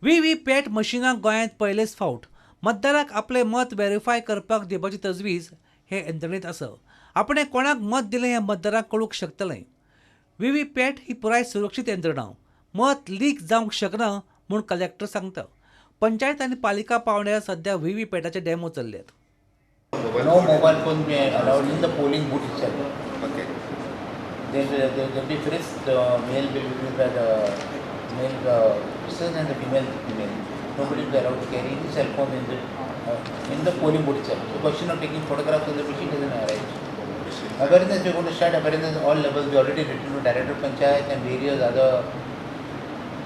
VVPAT मशिनां गोंयांत पयलेच फावट. मतदाराक आपलें मत व्हेरीफाय करपाक दिवपाची तजवीज हे यंत्रणेंत आसा. आपणें कोणाक मत दिलें हें मतदाराक कळूंक शकतलें. व्हीव्हीपॅट ही पुराय सुरक्षीत यंत्रणा, मत लीक जावंक शकना म्हूण कलेक्टर सांगता. पंचायत आनी पालिका पांवड्यार सध्या व्हीव्हीपॅटाचे डेमो चल्ल्यात. No mobile phone be allowed in the polling booth itself. There will be frisk, the male will be by the male officers and the female female. Nobody will be allowed to carry any cell phone in the polling booth itself. The question of taking photographs of the machine doesn't arise. Awareness, we are going to start awareness at all levels. We already written to Director Panchayat and various other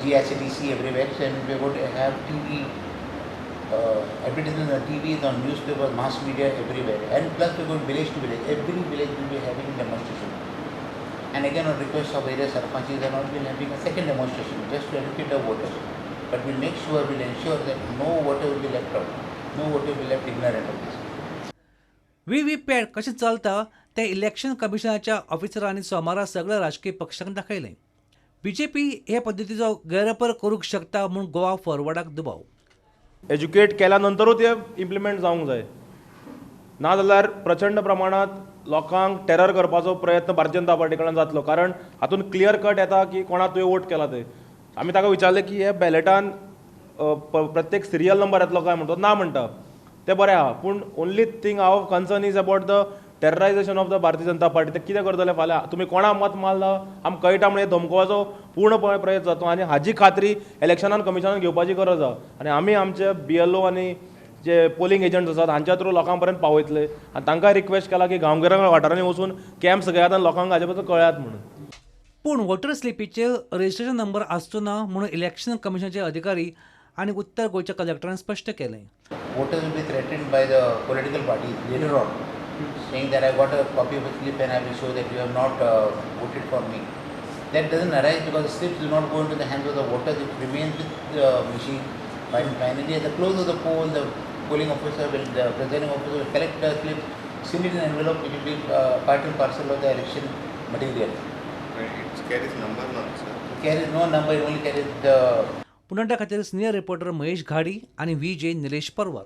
GICDC everywhere, and we are going to have TV advertisement on TVs, on newspapers, mass media everywhere. And plus we are going village to village. Every village will be having demonstration. And again, on request of various sarpanches and all, we will having a second demonstration just to educate the voters. But we'll make sure, we'll ensure that no voter will be left out. No voter will be left ignorant of this. VVPAT कशें चलता तें election कमिशनाच्या ऑफिसरांनी सोमारा सगळ्या राजकीय पक्षांक दाखयलें. BJP हे पद्दतीचो गैरवापर करूंक शकता म्हूण गोवा फॉरवर्डाक दुबाव. एज्युकेट केल्या नंतरूच ते इम्प्लिमेंट जावंक जाय, नाजाल्यार प्रचंड प्रमाणांत लोकांक टेरर करपाचो प्रयत्न भारतीय जनता पार्टी कडल्यान जातलो. कारण हातूंत क्लियर कट येता की कोणा तुवें वोट केला ते. आमी ताका विचारलें की हे बॅलेटान प्रत्येक सिरियल नंबर येतलो काय म्हणटा, ना म्हणटा. तें बरें आहा, पूण only thing our concern is about the terrorization of the Bharatiya Janata party. ते कितें करतले फाल्यां, तुमी कोणा मत मारला आमकां कळटा म्हणून धमकोवपाचो पूर्णपणे प्रयत्न जाता आनी हाजी खात्री इलेक्शनान कमिशनान घेवपाची गरज आहा. आनी आमी आमचे बीएलओ आनी जे पोलिंग एजंट्स आसात हांच्या थ्रू लोकां पर्यंत पावयतले आनी तांकां रिक्वेस्ट केला की गांवगिऱ्या वाठारांनी वचून कॅम्प्स घेयात आनी लोकांक हाजे बद्दल कळयात म्हणून. पूण वोटर स्लिपीचेर रजिस्ट्रेशन नंबर आसचो ना म्हणून इलेक्शन कमिशनाचे अधिकारी आनी उत्तर गोंयच्या कलेक्टरान स्पश्ट केलें. Voters will be threatened by the political parties later on, saying that I got a copy of a slip and I will show that you have not voted for me. That doesn't arise because the slips do not go into the hands of the voters, it remains with the machine. But finally, at the close of the poll, the polling officer will, the presiding officer will collect the slips, seal it in an envelope, it will be part and parcel of the election material. It carries number not, sir. It carries no number, it only carries the पुनर्टा खातीर senior reporter Mahesh Ghadi आनी V J Nilesh परवार.